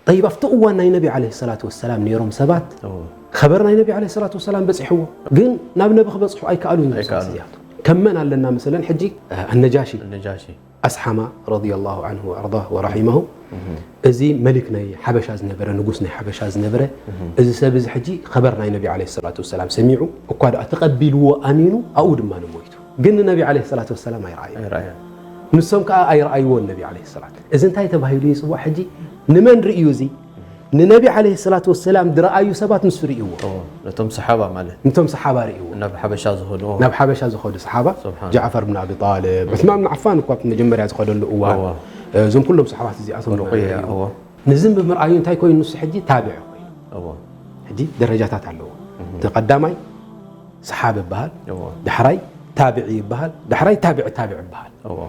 ጠይብ፣ ኣብቲ እዋን ናይ ነቢ ዓለይሂ ሰላቱ ወሰላም ነይሮም ሰባት፣ እዎ። ኸበር ናይ ነቢ ዓለይሂ ሰላቱ ወሰላም በፂሕዎ፣ ግን ናብ ነቢ ክበፅሑ ኣይከኣሉን እዮም። ኣይከኣሉን። እዚኣቶም ከመን ኣለና መሰለን፣ ሕጂ ኣነጃሺ ነጃሺ ኣስሓማ ረዲየላሁ ዐንሁ ወኣርዳህ ወረሒመሁ፣ እዚ መሊክ ናይ ሓበሻ ዝነበረ፣ ንጉስ ናይ ሓበሻ ዝነበረ፣ እዚ ሰብ እዚ ሕጂ ኸበር ናይ ነቢ ዓለይሂ ሰላቱ ወሰላም ሰሚዑ፣ እኳ ደኣ ተቐቢልዎ ኣሚኑ፣ ኣብኡ ድማ ንሞይቱ። ግን ንነቢ ዓለይሂ ሰላቱ ወሰላም ኣይረኣዮ። ኣይረኣዮ። ንሶም ከዓ ኣይረኣይዎን ነቢ ዓለይሂ ሰላቱ። እዚ እንታይ ተባሂሉ ይፅዋዕ ሕጂ? ንመን ርእዩ እዚ? ንነቢ ዓለይሂ ሰላቱ ወሰላም ዝረኣዩ ሰባት ንሱ ርእይዎ። እዎ። ነቶም ሰሓባ ማለት ንቶም ሰሓባ ርእይዎ። ናብ ሓበሻ ዝኸዱ ናብ ሓበሻ ዝኸዱ ሰሓባ፣ ስብሓን። ጃዕፈር ብን ኣቢ ጣልብ፣ ዑስማን ብን ዓፋን እኳ ኣብቲ መጀመርያ ዝኸደሉ እዋን፣ እዎ። እዞም ኩሎም ሰሓባት እዚኣቶም ሩቅያ፣ ርእይዎ። እዎ። ንዚ ብምርኣዩ እንታይ ኮይኑ ንሱ ሕጂ ታብዕ ኮይኑ። እዎ። ሕጂ ደረጃታት ኣለዎ። እቲ ቀዳማይ ሰሓብ ይበሃል፣ እዎ። ዳሕራይ ታብዒ ይበሃል፣ ዳሕራይ ታብዒ ታብዒ ይበሃል። እዎ።